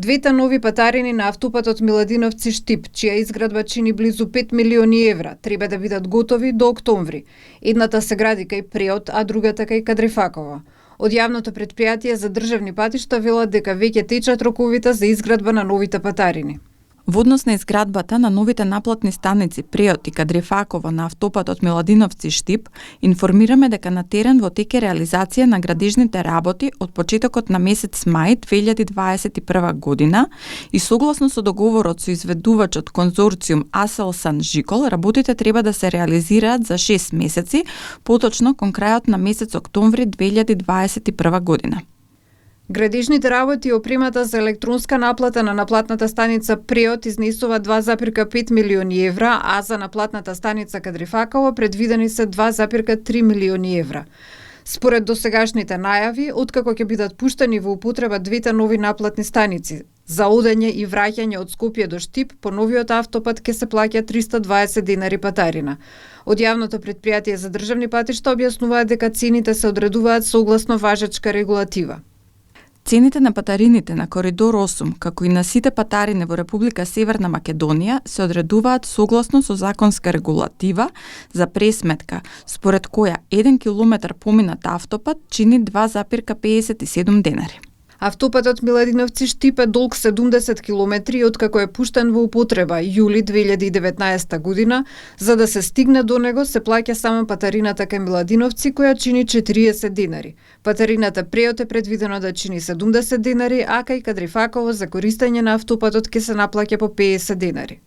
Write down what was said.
Двете нови патарини на автопатот Миладиновци-Штип, чија изградба чини близу 5 милиони евра, треба да бидат готови до октомври. Едната се гради кај Преот, а другата кај Кадрифаково. Од јавното претпријатие за државни патишта велат дека веќе течат роковите за изградба на новите патарини. Во однос на изградбата на новите наплатни станици Преот и Кадрифаково на автопатот Миладиновци-Штип, информираме дека на терен во тек е реализација на градежните работи од почетокот на месец мај 2021 година и согласно со договорот со изведувачот конзорциум Аселсан Жикол, работите треба да се реализираат за 6 месеци, поточно кон крајот на месец октомври 2021 година. Градежните работи и опремата за електронска наплата на наплатната станица Преот изнесува 2,5 милиони евра, а за наплатната станица Кадрифаково предвидени се 2,3 милиони евра. Според досегашните најави, откако ќе бидат пуштени во употреба двете нови наплатни станици, за одење и враќање од Скопје до Штип по новиот автопат ќе се плаќа 320 денари патарина. Од јавното претпријатие за државни патишта објаснуваат дека цените се одредуваат согласно важечка регулатива. Цените на патарините на Коридор 8, како и на сите патарини во Република Северна Македонија, се одредуваат согласно со законска регулатива за пресметка, според која 1 километар поминат автопат чини 2,57 денари. Автопатот Миладиновци-Штип е долг 70 километри и откако е пуштен во употреба јули 2019 година, за да се стигне до него се плаќа само патарината кај Миладиновци која чини 40 денари. Патарината Преот е предвидено да чини 70 денари, а кај Кадрифаково за користење на автопатот ќе се наплаќа по 50 денари.